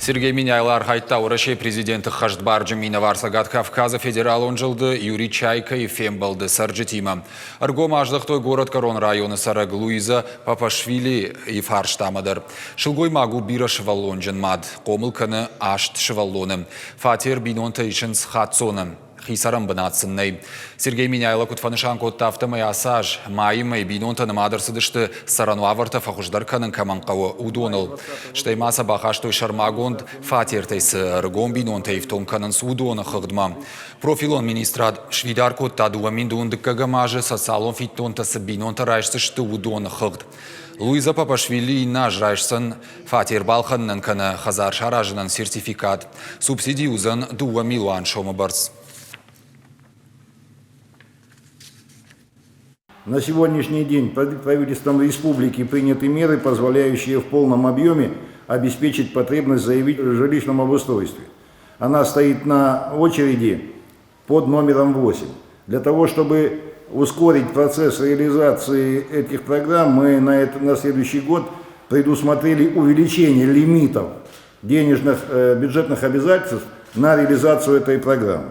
Сергей Меняйло архайдта Уӕрӕсейы президенты хӕстбарджын минӕвар Цӕгат Кавказы федералон зылды Юрий Чайкайы фембӕлды цӕрджытимӕ. Ӕргом аздӕхтой горӕтгӕрон районы цӕрӕг Луиза Папашвилийы фарстамӕ дӕр. Сылгоймаг у бирӕсывӕллонджын мад, хъомыл кӕны аст сывӕллоны. Фатер бинонтӕ исынц хаццоны. Хицӕрӕн бынат сын нӕй. Сергей Меняйло куыд фӕнысан кодта, афтӕмӕй ацы аз майы мӕй бинонтӕ нымад ӕрцыдысты цӕрӕн уавӕртӕ фӕхуыздӕр кӕнын кӕмӕн хъӕуы, уыдоныл. Стӕй ма сӕ бахастой сӕрмагонд фатертӕй цы ӕрыгон бинонтӕ ифтонг кӕнынц, уыдоны хыгъдмӕ. Профилон министрад сфидар кодта 2012 азы социалон фиддонтӕ цы бинонтӕ райсдзысты, уыдоны хыгъд. Луиза Папашвили иннӕ аз райсдзӕн фатер балхӕнынӕн кӕнӕ хӕдзар саразынӕн сертификат. Субсиди уыдзӕн 2 милуан сомы бӕрц. На сегодняшний день правительством республики приняты меры, позволяющие в полном объеме обеспечить потребность заявителя в жилищном обустройстве. Она стоит на очереди под номером 8. Для того, чтобы ускорить процесс реализации этих программ, мы на следующий год предусмотрели увеличение лимитов денежных бюджетных обязательств на реализацию этой программы.